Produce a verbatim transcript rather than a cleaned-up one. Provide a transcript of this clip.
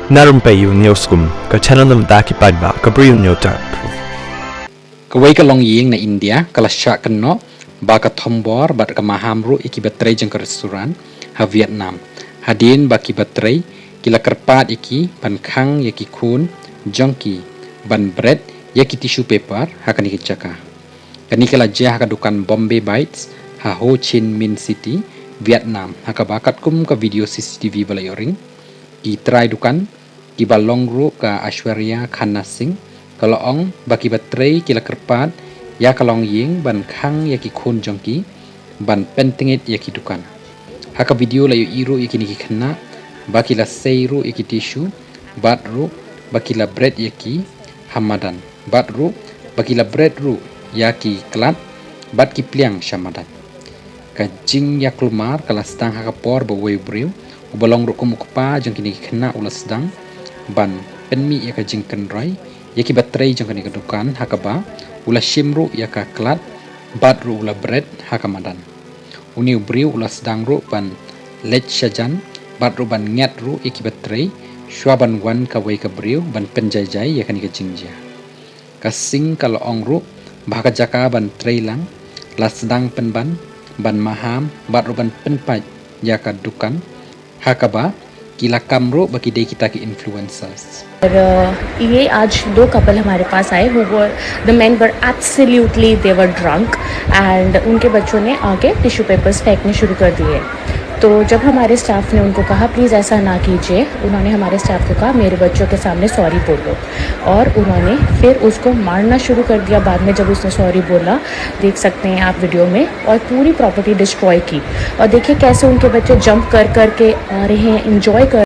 Na rympei ïa u Newskum, ka channel na bynta ki paidbah ka Bri u Newtap. Kawei ka longïing na India ka la shah kynnoh ba ka thombor bad ka maham ruh ïa kiba trei jong ka restaurant ha Vietnam, hadien ba kiba trei ki la kyrpad ïa ki ban khang ïa ki khun jong ki ban bret ïa ki tissue paper ha kane ka jaka. Kane ka la jia ha ka dukan Bombay Bites ha Ho Chi Minh City, Vietnam, ha kaba katkum ka video C C T V ba la ïoh ring, ki trai dukan, kiba long ruh ka Aishwarya Khanna Singh, ka la ong ba kiba trei ki la kyrpad ïa ka longïing ban khang ïa ki khun jong ki ban pyntngit ïa ki dukan. Ha ka video la ïohi ruh ïa kine ki khynnah ba ki la sei ruh ïa ki tissue, bad ruh ba ki la bret ïa ki ha madan, bad ruh ba ki la bret ruh ïa ki klat bad ki pliang sha madan. Ka jingïakulmar ka la sdang ha ka por ba uwei u briew uba long ruh kum u kpa jong kine ki khynnah u la sdang ban pynmih ïa ka jingkynroi ïa kiba trei jong kane ka dukan, ha kaba u la shim ruh ïa ka klat bad ruh u la bret ha ka madan. Une u briew u la sdang ruh ban leit shajan bad ruh ban ngat ruh ïa kiba trei shuwa ban wan kawei ka briew ban pynjaijai ïa kane ka jingjia. Ka Singh ka la ong ruh ba ha ka jaka ban trei lang, la sdang pynban ban maham bad ruh ban pynpait ïa ka dukan, ha kaba ki la kam ruh ba ki dei kita ki influencers. और अ, ये आज दो कपल हमारे पास आए, who were, the men were absolutely, they were drunk, and उनके बच्चों ने आके टिश्यू पेपर्स फेंकने शुरू कर दिए। तो जब हमारे स्टाफ ने उनको कहा, प्लीज़ ऐसा ना कीजिए, उन्होंने हमारे स्टाफ को कहा, मेरे बच्चों के सामने सॉरी बोलो, और उन्होंने फिर उसको मारना शुरू कर दिया। बाद में जब उसने सॉरी बोला, देख सकते हैं आप वीडियो में, और पूरी प्रॉपर्टी डिस्ट्रॉय की। और देखिए कैसे उनके बच्चे जंप कर करके आ रहे हैं, एंजॉय कर